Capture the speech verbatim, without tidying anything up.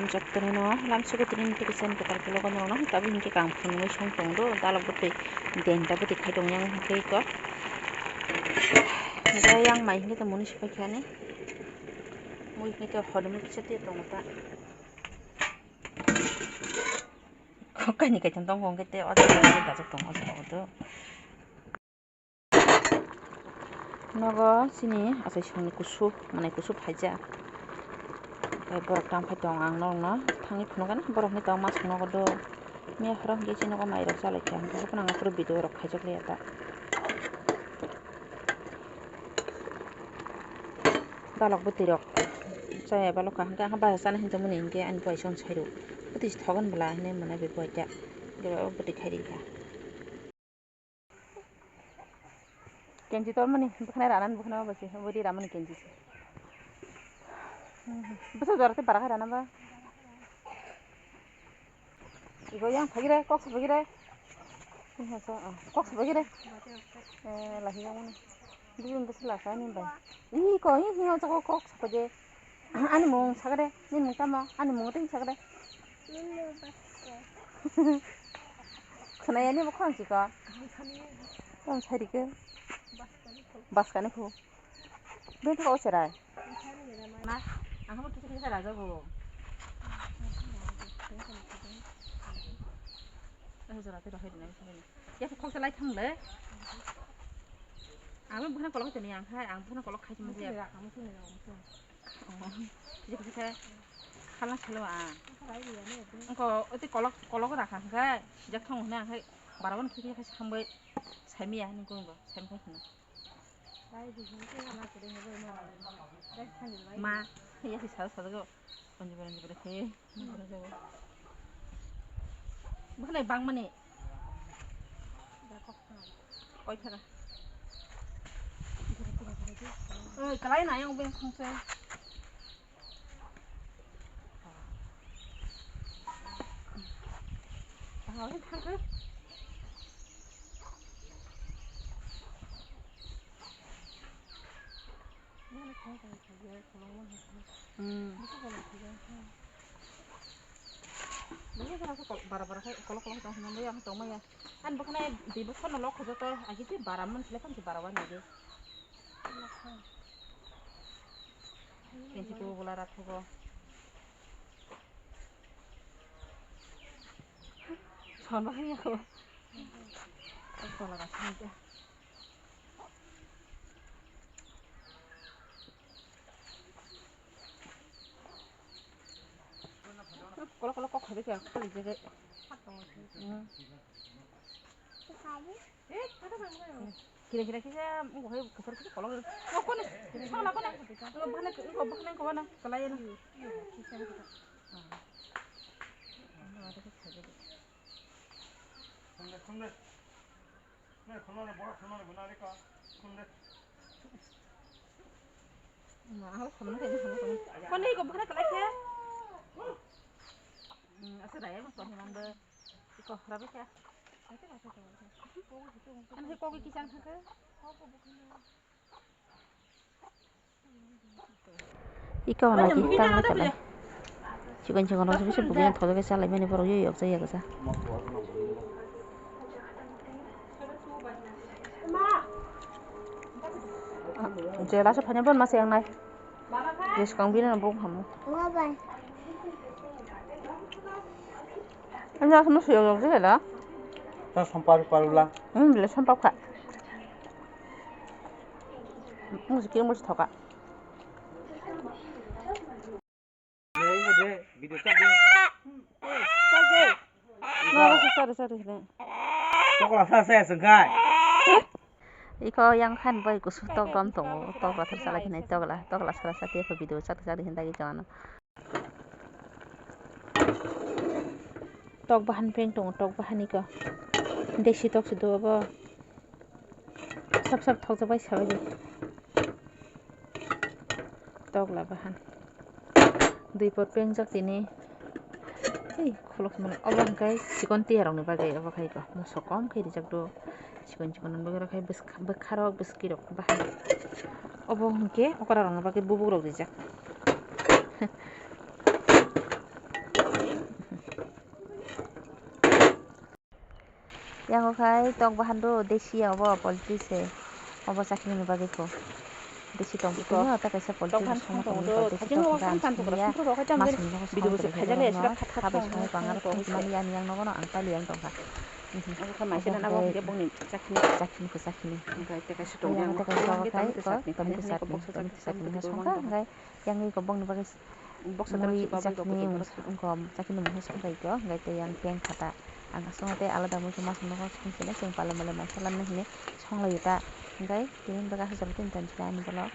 Chaptani no lamsugo tini twi kisa kwtal khe logo norok no tabuk hinkhe kang phunugwi song tong do dalok bwtwi denta bwtwi khai tong yang hinkhe iko. Hinkhe yang mai hinkhe tongmani sipai khe ani mui hinkhe hodumwi kisa twi tongo ta. Kok kaini kaitham tongo hinkhe tei o jaga dajak tongo o jaga o do. Nogo chini achaisongni kusu, manai kusu phaijak. Tei borok tang phai tong ang norokno thangwi phunukgana borokni tongma songnogo do. Miya horo hinkhe chini nogo mairok chalaikha, hinkhe haphano ang aphuru video rok khaijak liya ta. Dalok bwtwi rok chaya balokha, hinkhe ang bahai chana hinjakmani hinkhe ani buai song sairo. Bwtwi se thogon bwla hinwi mwnai bai buai ta. Hinkhe o bwtwi khairikha. Kenji tormani bwkhwnai ranani bwkhwnai ma bai se, obo di ramani kenji se. Bwsa jora tei bara khai rana ba. Igo yang phagire, kok sa phagire. Kok sa phagire. Eh, lahi yang mani. Bini bwsa lasa ni bai. Ih, ko, ih, ih, jago kok sa phage. Ani mung sagade, nini mung tamo, ani mung tei sagade. Khwnaya ni bo khon si ko. Tamo sai rike. Baskani khu. Bini kok serai. Na, ang bo kisa kisa rajago. Eh, jora te rohai dina, rohai dina. Ya, kok salai thang le. Ang bo bukhna kolok tani ang khai, ang bukhna kolok khai chuma ya. Oh, je kisa kisa khala salo a. Engko oti kolok, kolok rakha khai, jak thang hna khai, barawan kisa kisa khai sambai, saimi ya ni kong bo, saimi khai khna. Ma, ya si sal sal go. Anji bere, anji bere, he. Bwkhanai bangmani. Koi thara. Oi, kalai na yang beng khungse. Tahu ni thangke. Hmm. Bara bara khai kolok kolok tong hwnwi ang tongmaya. Ani bwkhwnai di bwkhano lok khojak to agi tei bara man selai phano bara wani di. Kenchi ko bola rakho go. Sono hai ko. Bola rakho. Kolok kolok kok khabe kya kali jage. Kira kira kisa mung hai kusar kisa kolok. Kok kone? Sala kone? Bhane ko bhane ko na kalai na. Kone ko bhana kalai khe? Asa raya ma sohi man bo. Iko hrabe khe. Ani kok kisa thangkhe. Iko hwnwi khe tang khe le. Chikon chikon rok se bisi bugui ang thodo khe chalai mani borok yo yok jaya kisa. Je lasa phanya bon masa yang nai. Je skang bini na bung hamu. Anya asam suyok yok jaya la. Ta sampar parula. Hmm, bile sampar kha. Musi kiri musi thoka. Video chak de. Chak de. No, no, sorry, sorry, sorry. Tokla sa sa sengkai. Iko yang khan bai kusu tok dom tongo, tokla thar salai hinai tokla, tokla sara sati ko video chak chak hinda gi jano. Tok bahan peng tongo, tok bahan iko. Desi tok se do bo. Sap sap thokjak bai sabai di. Tokla bahan. Dui pot pengjak tini. Ei, khuluk mano. Obo hwnkhe chikon tiya rokni bagwi obo khai ko. Moso kom khe rijak do. Chikon chikon rokni bagwi rok khai bwkha rok bwskwi rok bahan. Obo hwnkhe okra rokni bagwi bubuk rok rijak. Yang khai tok bahan do desi ya obo poultry se. Obo chakni ni bagwi kho. Desi tong Iko. Tini o ta kaisa poultry tok bahan song tong tong do, do, desi thajeng tong o kha ang khan song tong ya. Song tong kha video se khaijak le sila khat khat kha bai song song bang aro tong thajeng mani yang yang nogo no ang pali yang tong kha. Ang kha maise na nabo hingke bongni chakni. Chakni kho chakni. Ang kha te kaisa tong yang te kaisa khai ko tomato chakni tomato chakni song kha hingke yang iko bongni bagwi Boksa mui tang si babai rok jakni botol mung boksa. Wngkho jakni mung hai song bai kho, hingke tei yang peng khata. Ang aswk tei alada mui khe ma song nogo song sele chwng pale male maisa lamna hinwi song lai ta. Hingke tini bwkha hachal tini tong sila ani bolo.